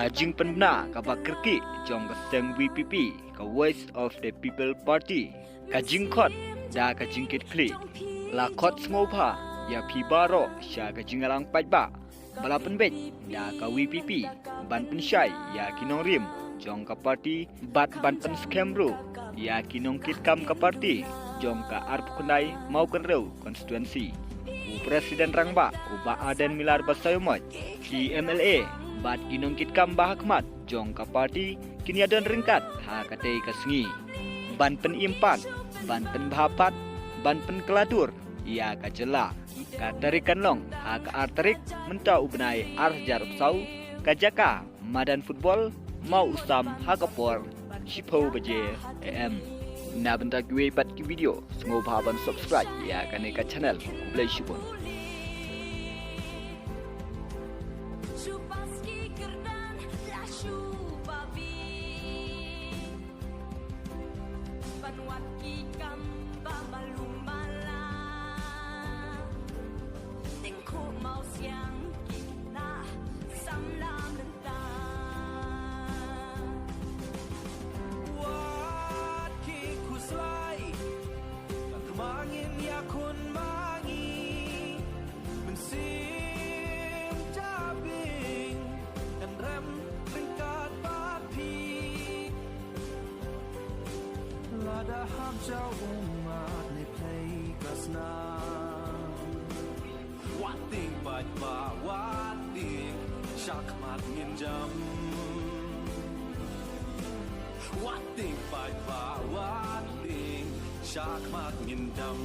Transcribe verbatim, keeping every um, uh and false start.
Ka jingpynbna kaba kyrkieh jong ka seng VPP, ka Voice of the People Party, ka jingkhot da ka jingkitkhlieh. La khot sngewbha ïa phi baroh sha ka jingïalang paidbah ba la pynbeit da ka VPP ban pynshai ïa ki nongrim jong ka party bad ban pynskhem ruh ïa ki nongkitkam ka party jong ka arphew khyndai Mawkynrew constituency. U President Rangbah u Bah Ardent Miller Basaiawmoit, ki MLA bad ki nongkitkam ba hakhmat jong ka party kin ïadon ryngkat ha katei ka sngi ban pynim pat, ban pynbha pat, ban pynkylla dur ïa ka jylla. Ka tarik kan long ha ka ar tarik mynta u bnai ar hajar arphew saw, ka jaka madan football Mawusam ha ka por shiphew baje A M. Na bynta kiwei pat ki video, sngewbha ban subscribe ïa kane ka channel. Khublei shibun. Wat ki khuslai, ka khmangin ïakhun ma ngi. Mynsiem jabieng, kan rem ryngkat bad phi. Lada hap jaw ummat ne pei ka snam. Wat tieng paidbah, wat tieng, shakhmat ngin jam. Wat tieng paidbah, wat tieng, shakhmat ngin jam.